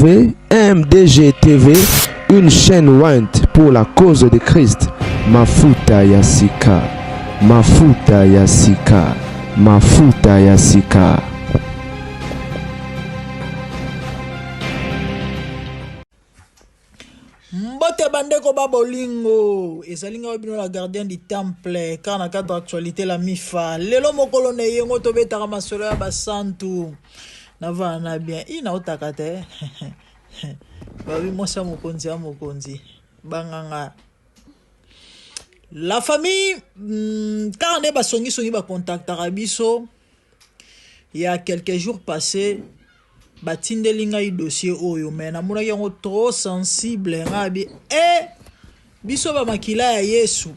MDG TV, une chaîne ointe pour la cause de Christ. Mafuta ya sika, mafuta ya sika, mafuta ya sika. Mbote bandeko ba bolingo, ezali ngai bino la gardien du temple, car na cadre actualité la mifa. Lelo mokolo na eyengo tobetaka masolo ya basantu. Navana na bien, ina otaka te. Babi mwasi ya mokonzi ya mokonzi, banganga. La famille, kaka nde basongisongi bakontaktaka biso ya quelques jours passés batindeli ngai dossier oyo mais namonaki yango trop sensible. Ngai abi e biso ba makila ya Yesu,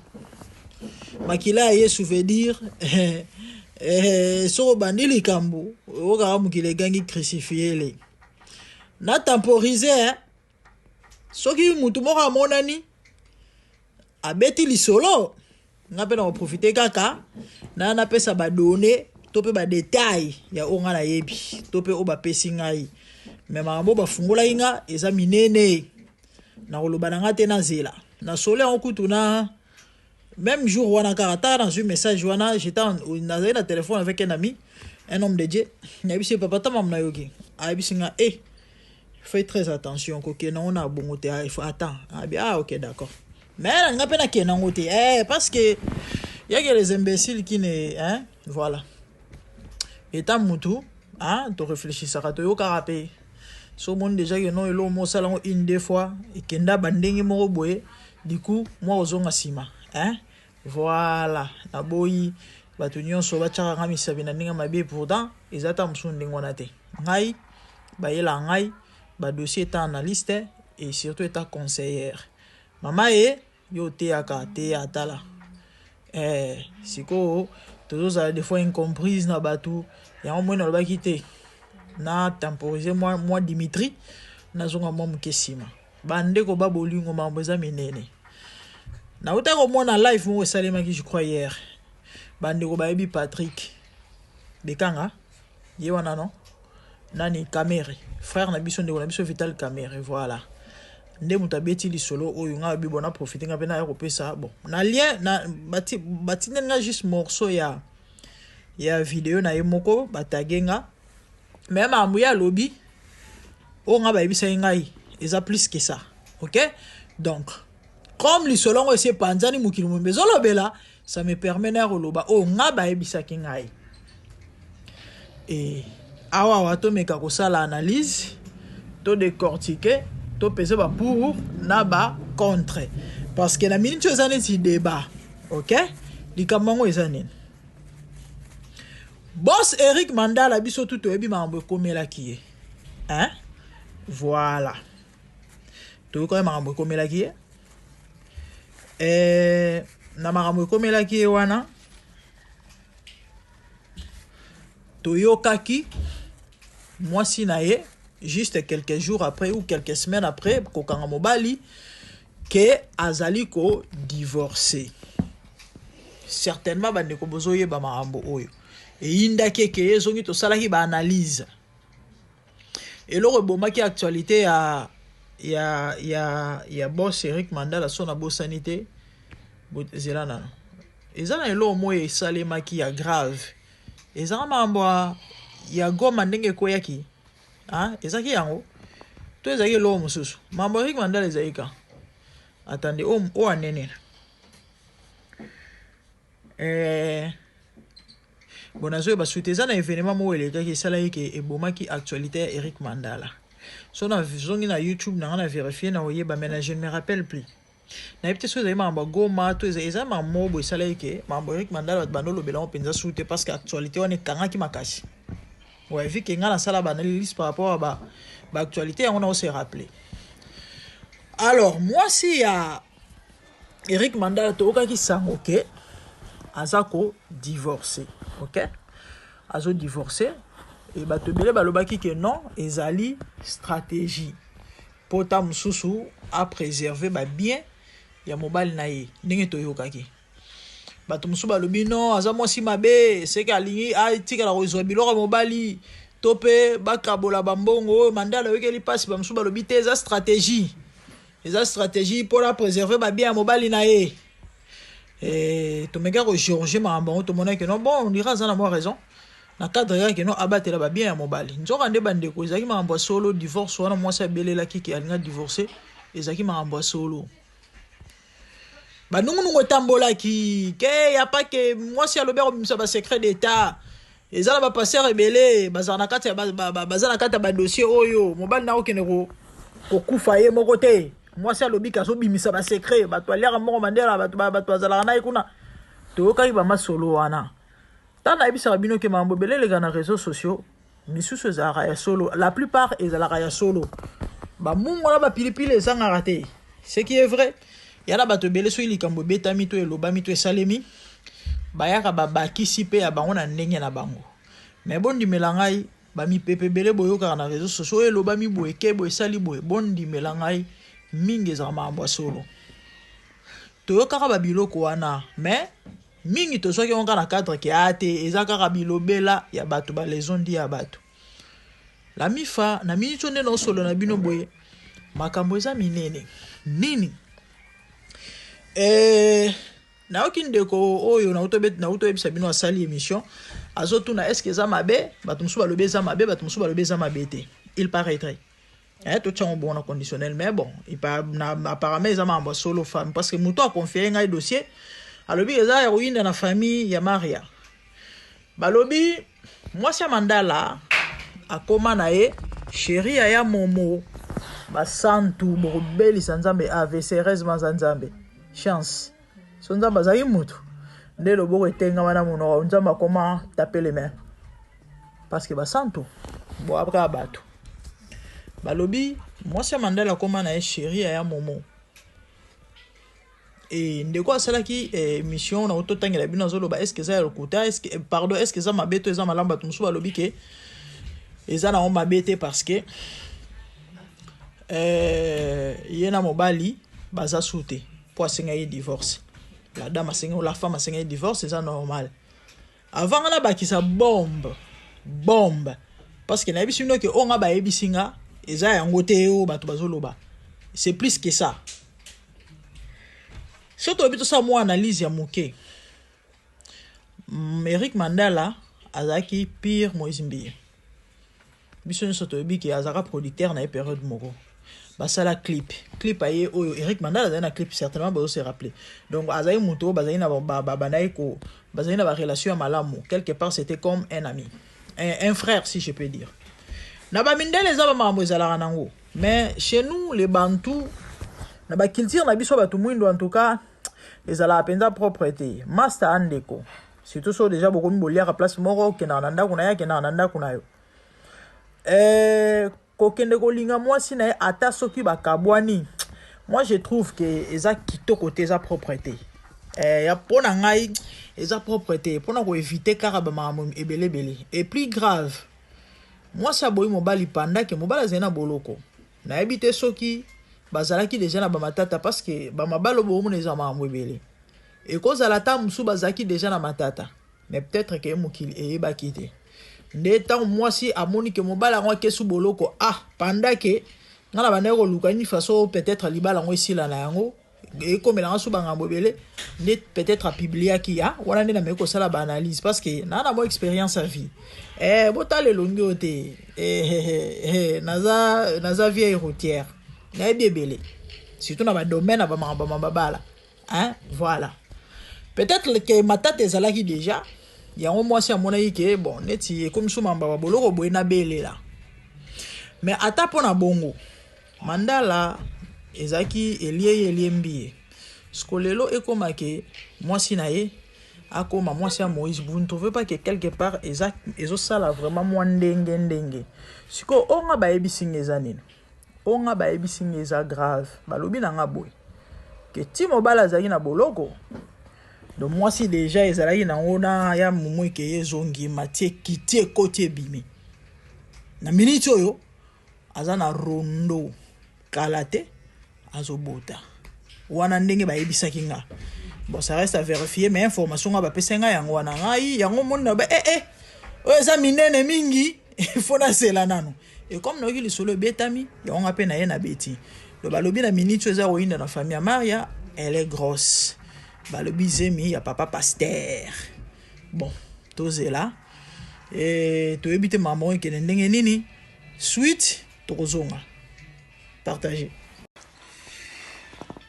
makila ya Yesu veut dire soko obandi likambo okaka mokili egangi crucifiele na temporiser eh? Soki mutu moko amonani abeti lisolo, nga mpe nakoprofite kaka na napesa badone to mpe badetail ya oyo nga nayebi to mpe oyo bapesi ngai. Me makambo oyo bafungolaki nga eza minene, nakoloba na nga te, nazela nasolo yango kutu na même jour wana kaka ta nazwi message wana. J'étais nazali na téléphone avec un ami, un homme de Dieu. Nayebisi ye: "Papa, tamamu nayoki." Ayebisi nga: "E fais très attention, kokende yango na bongo te, il faut attends." Abi: "Ah ok, d'accord." Mais nalinga mpe nakende yango te eh, parce que y a que les imbéciles qui ne, hein, voilà, eta mutu, hein, toréfléchissaka, toyokaka mpe. So omoni déjà ke non, eloko mo osala yango une deux fois, ekenda bandenge moko boye, du coup mwa ozonga nsima, hein. Voilà, naboyi bato nyonso batiaka nga misapi na ndenge mabe. Pourtant eza ta mosusu ndenge wana te. Ngai bayela ngai badossier eta analyste et surtout eta conseillère. Mama ye yo oteyaka teya tala sikoyo tozozala des fois incomprise na bato yango. Moi nalobaki te, na temporiser mwa Dimitri, nazonga mwa moke nsima. Bandeko ba bolingo, makambo eza minene. Nauta komona live moko esalemaki, je crois hier. Bandeko bayebi Patrick Bekanga, ye wana no nani, Kamere, frère na biso, ndeko na biso Vital Kamere. Voilà, nde moto abeti lisolo oyo. Ngai abi bon, na profite nga mpe naya kopesa bon na lien na batindeli nga juste morceau ya video na ye moko, batage nga. Mais makambo ye alobi, oyo nga bayebisaki ngai eza plus que ça, ok. Donc comme lisolo yango esi epanzani, mokili mombe ezolobela, ça me permet na ya koloba oyo nga bayebisaki ngai. E awa awa tomeka kosala analyse, todécortique, topesa bapour na bacontre, parce que na miniti oyo eza neti débat, ok. Likambo yango eza nini? Boss Eric Mandala, biso tu toyebi makambo ekomelaki ye, hein? Voilà, toyoki makambo ekomelaki ye. Na makambo ekomelaki ye wana, toyokaki mwasi na ye juste quelques jours après ou quelques semaines après kokanga mobali ke azali kodivorce. Certainement bandeko bozoyeba makambo oyo eyindaki eke ezongi. Tosalaki baanalyse, eloko ebomaki actualité ya boss Eric Mandala. So nabosani te, zela nano, eza na eloko moko esalemaki ya grave, ezaka makambo ya Goma ndenge ekweyaki. Ezalaki yango to ezalaki eloko mosusu? Makambo Eric Mandala ezalaki ka, attendez, oyo anenena bon, nazoyeba suite. Eza na événement moko elekaki, esalaki ke ebomaki actualité ya Eric Mandala. So nazongi na YouTube na nga na vérifie na oyeba, mais na je ne me rappelle plus, nayebi te soki ezali makambo ya Goma to eza makambo moko boye esalaki ke makambo Eric Mandala bato bando olobela yango mpenza su te, parce que actualité wana ekangaki makasi. Ouais, vu ke nga nasala baanalyse par rapport à baactualité yango, na ose rappeler. Alors mwasi ya Eric Mandala, toyokaki sango ke aza kodivorce, ok, azodivorce. E bato ebele balobaki ke non, ezali stratégie mpo ta mosusu apréserve babien ya mobali na ye. Ndenge toyokaki, bato mosusu balobi non, aza mwasi mabe, seke alingi atikala kozwa biloko ya mobali. To mpe bakabola bambongo oyo Mandala ayokeli mpasi. Bamosusu balobi te, eza stratégie, eza stratégie mpona préserver babien ya mobali na ye. E, tomeki kojauger makambo yango, tomonaki no bon, on dirait aza na mwa raison na cadre kaka no abatela babien ya mobali. Nzoka nde, bandeko, ezalaki makambo ya solo. Divorce wana mwasi abelelaki ke alinga divorce, ezalaki makambo ya solo. Banungunungu etambolaki ke ya pa ke mwasi alobi akobimisa basecret d'état. Eza na bapasteur ebele bazala na kati, baza na kati ya badossier oyo. Mobali na okende kokufa ye moko te. Mwasi alobi ke azobimisa basecret, bato aliaka moko Mandela, bato bazalaka na ye kuna. Toyokaki bamasolo wana. Ntango nayebisaka bino ke makambo ebele eleka na réseaux sociaux, misusu ezalaka ya solo, la plupart ezalaka ya solo. Bamungo na bapilipili ezangaka te. Ce qui est vrai, ya na bato ebele, soki likambo ebetami to elobami to esalemi, bayaka babakisi mpe ya bango na ndenge na bango. Me bondimela ngai, bamipepe ebele boyokaka na réseaux sociaux, oyo elobami boye ke boye esali boye, bondimela ngai, mingi ezalaka makambo ya solo. Toyokaka babiloko wana, mais mingi tozwaki yango kaka na cadre ke a te, eza kaka bilobela ya bato, balezondi ya bato. La mifa na miniti oyo nde naosolo na bino boye, makambo eza minene nini. Nayoki ndeko oyo nauti oyebisa bino asali émission, azotuna: est ce que eza mabe? Bato mosusu balobi eza mabe, bato mosusu balobi eza mabe te. Il paraîtrait, totia yango bongo na conditionnel, mais bon, apparemment eza makambo ya solo femme, parce que moto aconfie ngai dossier alobi eza ya koyinda na famille ya Maria. Balobi mwasi ya Mandala akóma na ye chéri ya Momo. Basantu bokobelisa Nzambe AVC. Heureusement aza Nzambe, chance so Nzambe azalaki mutu nde loboko etengama na monoko. Nzambe akoma tape les mains, parce que basantu boyaka bato. Balobi mwasi ya Mandala akóma na ye chéri ya Momo. E ndeko asalaki émission na totangela bino, azoloba: est ce que eza ya lokuta? est ce que, pardon, est ce que eza mabe to eza malamu? Bato mosusu balobi ke eza nango mabe te, parce que ye na mobali baza su te mpo asengaki divorce. La dame asengi, la femme asengaki divorce, eza normal. Avant nga nabakisa bombe bombe, parce que nayebisi bino ke oyo nga bayebisi nga eza yango te. Oyo bato bazoloba, c'est plus que ça. So toyebi, tosala mwa analyse ya moke. Eric Mandala azalaki pire Moïse Mbiye. Biso nyonso toyebi ke azalaka producteur na ye. Période moko basala clip, clip aye oyo Eric Mandala azali na clip, certainement bazo se rappeler. Donc azali moto oyo bazali na bandaki ko bazali na barelation ya malamu. Quelque part, c'était comme un ami, un frère, si je peux dire. Na bamindele eza bamakambo ezalaka nango, mais chez nous les Bantu, na baculture na biso bato mwindo, en tout cas ezalaka mpenza propre te. Master andeko, surtout so déjà bokomi boliaka place moko, okendaka na ndako na ye, akendaka na ndako na yo, kokende kolinga mwasi na ye ata soki bakabwani, moi je trouve ke eza kitoko te, eza propre te. Ya mpo na ngai eza propre te, mpona koevite kaka bamakambo ebele ebele. Et plus grave, mwasi aboyi mobali pendant que mobali azali na boloko. Nayebi te soki bazalaki deja na bamatata, parce que bamabala bomona eza makambo ebele. Ekozala ata mosusu bazalaki deja na matata, mais peut-être ke mokili eyebaki te. Nde ntango mwasi amoni ke mobali yango akesu boloko, ah, pendant que nga na bandaki koluka une façon peut-être libala yango esila na yango, ekomelanga so bangambo ebele, nde peut-être apubliaki ya wana. Nde nameki kosala baanalyse, parce que naa na mwa expérience ya vie. Botala elongi oyo te, naza vieille routière, nayebi ebele, surtout na badomaine ya bamakambo ya mabala, hein? Voilà, peut-être ke matata ezalaki déjà, yango mwasi amonaki ke bon, neti ekomi so mamba baboloko boye, nabelela. Mais ata mpo na bongo, Mandala ezalaki elie ye, eliembi ye. Siko lelo ekóma ke mwasi na ye akóma mwasi ya Moïse. Vous ne trouvez pas que quelque part eza ezosala vraiment mwa ndenge ndenge? Sikoyo oyo nga bayebisi nga eza nini? Oyo nga bayebisi nga eza grave. Balobi na nga boye ke ti mobali azalaki na boloko, donc mwasi deja ezalaki nango na ya momo eke ezongi matie ekiti ekoti ebimi. Na miniti oyo aza na rondo, kala te azobota. Wana ndenge bayebisaki nga. Bon, ça reste à vérifier, mais information nga bapesai nga yango wana. Ngai yango moni na ba oyo eza minene mingi. Il faut nazela nano. E comme nayoki lisolo ebetami yango, nga mpe na ye nabeti. Do balobi na minute oyo eza koyinda na famille ya Maria, elle est grosse. Balobi zemi ya papa pasteur. Bon, tozela e, toyebi te makambo oyo ekende ndenge nini. Suite tokozonga partage.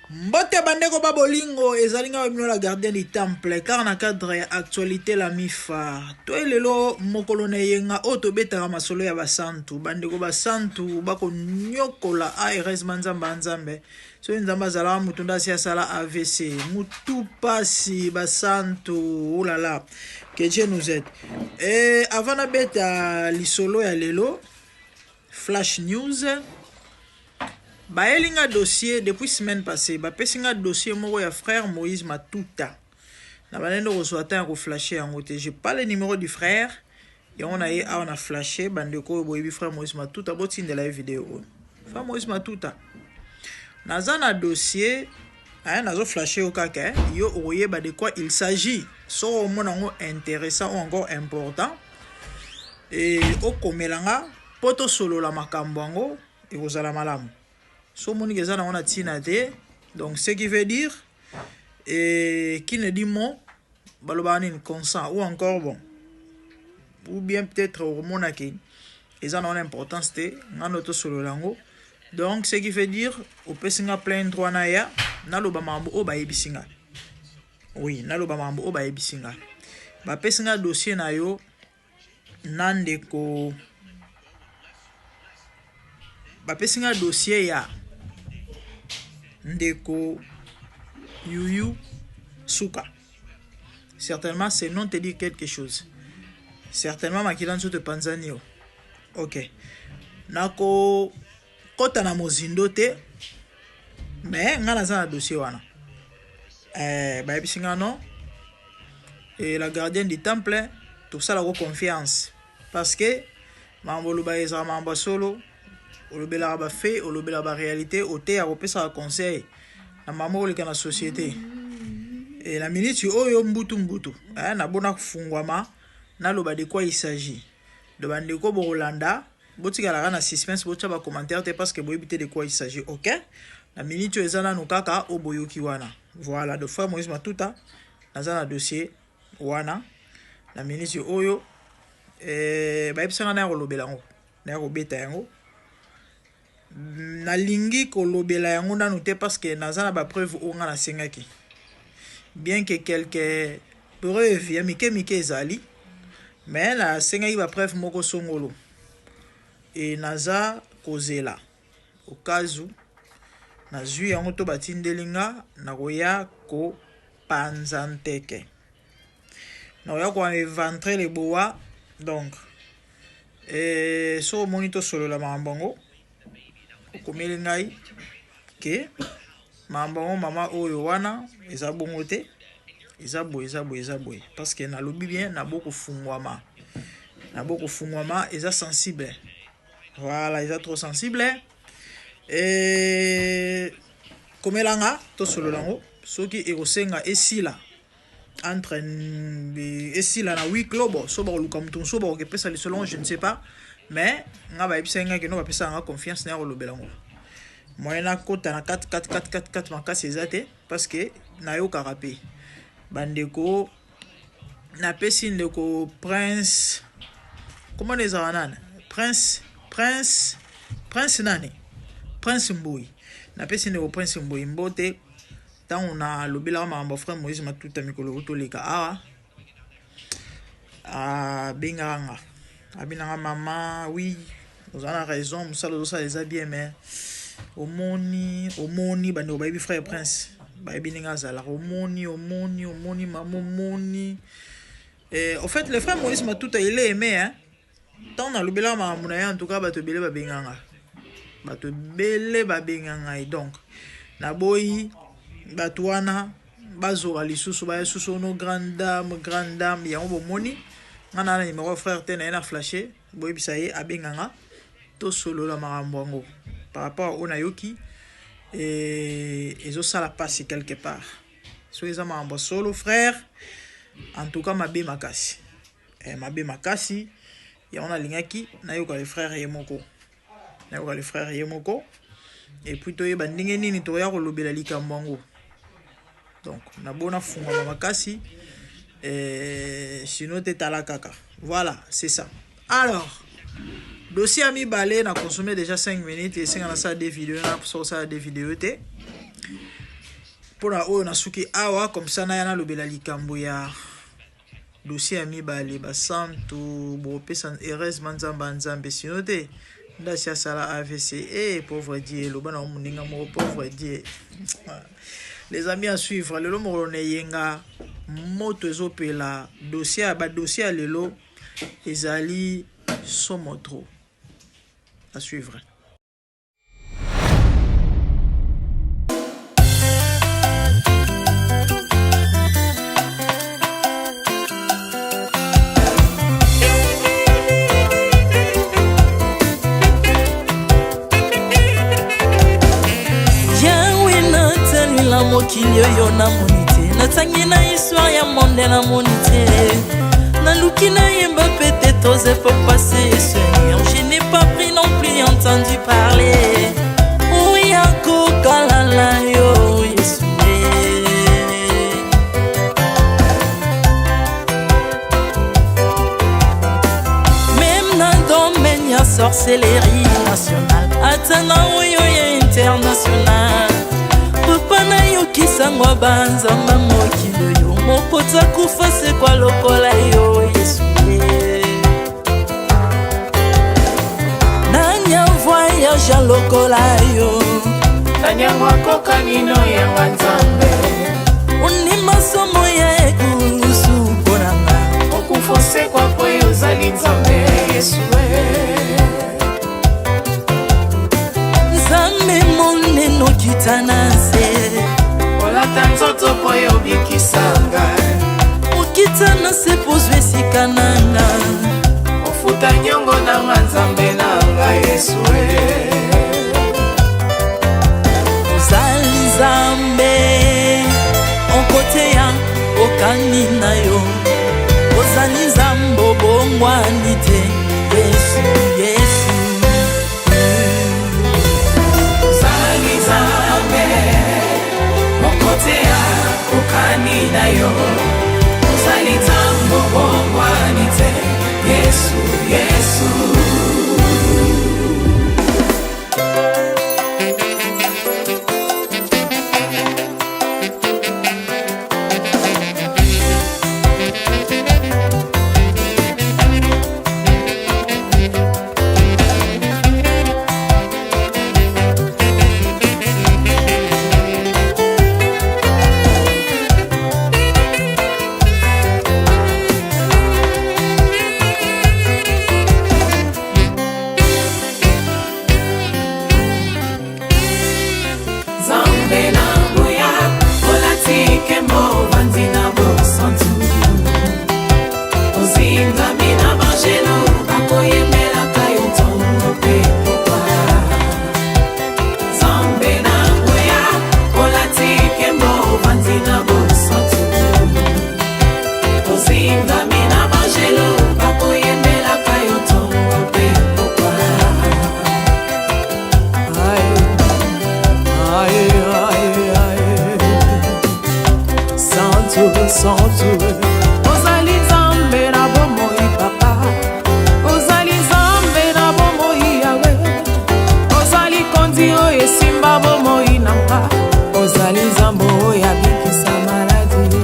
Mbote bandeko ba bolingo, ezali ngai bino la gardien du temple, car na cadre ya actualité la mifa to lelo mokolo na eyenga oyo tobetaka masolo ya basantu. Bandeko, basantu bakonyokola. A heureusement Nzambe ya Nzambe, soki Nzambe azalaka motu nde asi asala AVC. Mutu pasi, basantu, ulala, que Dieu nous aide. E avant nabeta lisolo ya lelo, flash news: bayeli nga dossier depuis semaine passée. Bapesi nga dossier moko ya frère Moïse Matuta. Na bandende kozwa temps ya koflashe yango te. J'ai pas le numéro du frère. Yango na ye awa na flashe. Bandeko oyo boyebi frère Moïse Matuta, botindela ye video oyo. Frère Moïse Matuta, naza na dossier, nazoflashe yo kaka, yo okoyeba de quoi il s'agit. Soki omona yango intéressant ou encore important e, okomela nga mpo tosolola makambo yango, ekozala malamu. So omoniki eza nango na ntina te, donc ce qui veut dire et qui ne dit mot, balobaka nini, consent ou encore bon, ou bien peut-être okomonaki eza nango na importance te nga ndo tosolola yango. Donc ce qui veut dire opesi nga plein droit na ya naloba makambo oyo bayebisi nga. Oui, naloba makambo oyo bayebisi nga. Bapesi nga dossier na yo na ndeko, bapesi nga dossier ya ndeko Yuyu Suka. Certainement ce nom te dit quelque chose, certainement makila nzoto epanzani yo. Ok, nakokɔta na mozindo te, mais nga naza na dossier wana. Bayebisi nga non, et la gardienne du temple, tosalako confiance parce que makambo oloba ezalaka makambo ya solo. Olobelaka bafaits, olobelaka baréalité, oteya, kopesaka conseil na mama oleka na société. E na miniti oyo mbutu mbutu, nabona kofungwama naloba de quoi il s'agit. Do bandeko bokolanda, botikalaka na suspense, botya bacommentaire te parce que boyebi te de quoi il s'agit. Ok, na miniti oyo eza nanu kaka oyo boyoki wana. Voilà, de frère Moïse Matuta, naza na dossier wana na miniti oyo. Bayebisanga na ya kolobela yango, na ya kobeta yango. Nalingi kolobela yango nanu te parce que naza na bapreuve oyo nga nasengaki, bien que quelques preuve ya mike mike ezali, mais nasengaki bapreuve moko songolo e naza kozela. Au cas où nazwi yango to batindeli nga, nakoya kopanza nteke, nakoya koéventrer le boa. Donc soki omoni tosolola makambo yango, okomeli ngai ke makambo yango, mama oyo wana eza bongo te, eza boye, eza boye, eza boye, parce que nalobi bien, nabokofungwama, nabokofungwama, eza sensible. Voilà, eza trop sensible. Komelanga tosolola yango. Soki ekosenga esila entre esila na huis clos, bon, so bakoluka moto mosusu bakokepesa lisolo, je ne sais pas, mais nga bayebisaki ngai keno bapesaka nga confiance na ya kolobela yango. Moyen nakota na 4 4 4 4 4 makasi eza te parce que nayokaka mpe bandeko. Napesi ndeko Prince, komona ezalaka nani, Prince, Prince, Prince nani, Prince Mbui. Napesi ndeko Prince Mbui mbote. Ntango nalobelaka makambo ya frère Moïse Matuta mikolo toleka awa, abengaka nga, abinanga: "Mama, oui, oza na raison, mosala ozosala eza bien, mais omoni, omoni." Bandeko bayebi frère Prince, bayebi ndenge azalaka. Omoni, omoni, omoni, mama, omoni. Au fait, le frère Moïse Matuta, il est aimé, hein. Ntango nalobelaka makambo na ye, en tout cas bato ebele babenganga, bato ebele babenga ngai. Donc naboyi bato wana bazoka lisusu, baya susu ono grande dame, grande dame. Yango bomoni nga na numéro frère te, na ye na flashe. Boyebisa ye abenganga, tosolola makambo yango par rapport oyo nayoki. Ezosala mpasi quelque part. Soki eza makambo ya solo, frère, en tout cas mabe makasi, mabe makasi. Yango nalingaki nayoka le frère ye moko, nayoka le frère ye moko, et puis toyeba ndenge nini tokoya kolobela likambo yango. Donc nabona fungama makasi, sinon te tala kaka. Voilà, c'est ça. Alors dossier ya mibale, na consommé déjà 5 minutes, esenga nasala deux vidéos, na so osala deux vidéos te mpona oyo nasuki awa. Comme ça naya nalobela likambo ya dossier ya mibale. Basantu bopesa, heureusement Nzambe ya Nzambe, sinon te ndasi asala AVC. E pauvre Dieu, eloba na moninga moko, pauvre Dieu. Les amis, à suivre. Lelo mokolo na eyenga, moto ezopela. Dossier, badossier ya lelo ezali somo trop. À suivre. Na mokili oyo namoni te, natangi na histoire ya monde, namoni te. Naluki nayemba peut-être aux époques passées, Seigneur, je n'ai pas pris non plus entendu parler oya kokalala yo Yesu. Même na domaine ya sorcellerie nationale, ata na oyo ya international, papa, nayokisango banzamba mokili oyo moko takufa sekwa lokola yo Yesu. Nani avoyage lokola yo? Nani yango akokani no yanga Nzambe? Ondima somo ya ekulusu mpo na nga. Okufa osekwa po yo ozali Nzambe, Yesu. Nzambe monene, okita na nse. Olata nzoto po yo obikisa ngai. Okita na se po ozwa esika na nga. Ofuta nyongo na nga, Nzambe na ngai, Yesu. Ozali Nzambe okoteya okani na yo, ozali Nzambe obongwani te, Yesu, Yesu. Ozali Nzambe moko te akokani na yo, ozali Nzambe obongwani te, Yesu, Yesu. Nzambe na nguya, olati nkembo, ovandi na bosantu, ozingami na bangelo bakoyembelaka yo ntongo mpe pokwa. Nzambe na nguya, olati nkembo, ovandi na bosantu, ozingami na bangelo bakoyembelaka yo ntongo mpe pokwa. Aïe, aïe, aïe, aïe. Santu, santu. Ozali Nzambe na bomoi, papa. Ozali Nzambe na bomoi, Yawe. Ozali kondi oyo esimba bomoi na nga. Ozali Nzambe oyo abikisa maladi.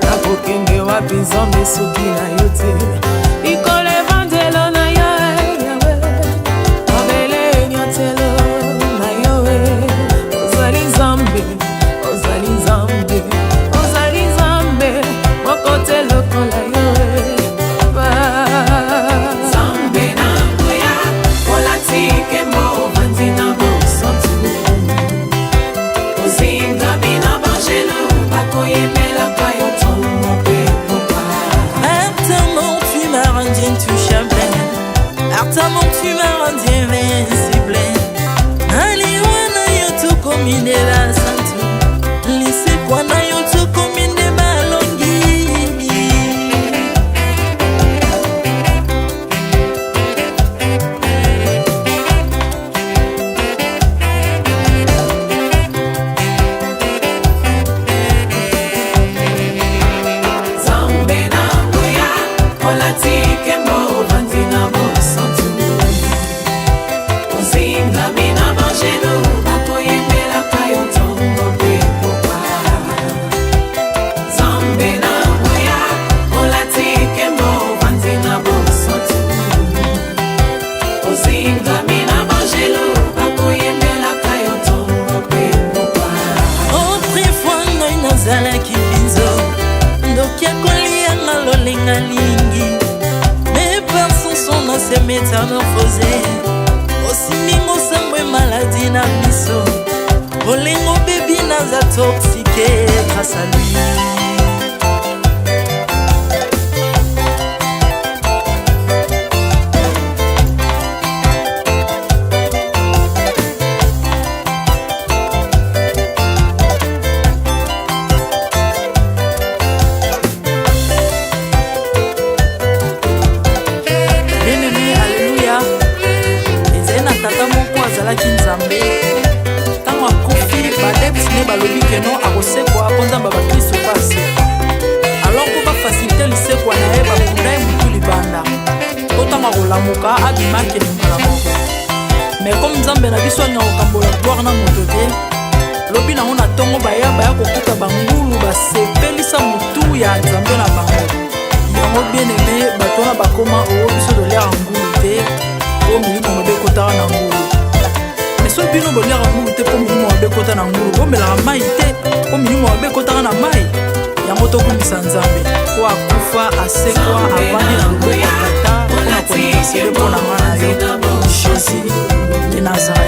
Nakokende wapi, Nzambe, soki na yo te? Likolo evandelo na yo, Yawe. Mabele enyatelo na yo. Ozali Nzambe, ozali Nzambe, ozali Nzambe moko te lokola yo. Nzambe na nguya, olati nkembo, ovandi na bosantu, ozingami na bangelo bakoyembelaka yo ntongo mpe pokwa. Ata Bolingo bebi naza toxique grâce à lui. Bien-aimé, alléluia. Ezali na tata moko azalaki nzambe. Ntango akufi, baadepte ne balobi keno akosekwa mpo nzambe ya bakristo mpe asekwa. Alors mpo bafacilite lisekwa na ye, bakunda ye motu libanda mpo ntango akolamuka abima akende mbala moko. Mais comme nzambe na biso alinga kokambola gloire na moto te, lobi nango na ntongo baya baya kokuta bangulu basepelisa motu ya nzambe na bango. Yango bien aimé, bato wana bakoma oo biso toliaka ngulu te mpo milimo mabe ekotaka na ngulu. Mais soki bino boliaka ngulu te mpo milimo mabe ekota na ngulu, bomelaka mai te mpo milimo mabe ekotaka na mai. Yango tokumisa nzambe mpo akufa asekwa avandi na loboko ya tata mpona kointercede mpo na nga na yo. Jésus de Nazareth.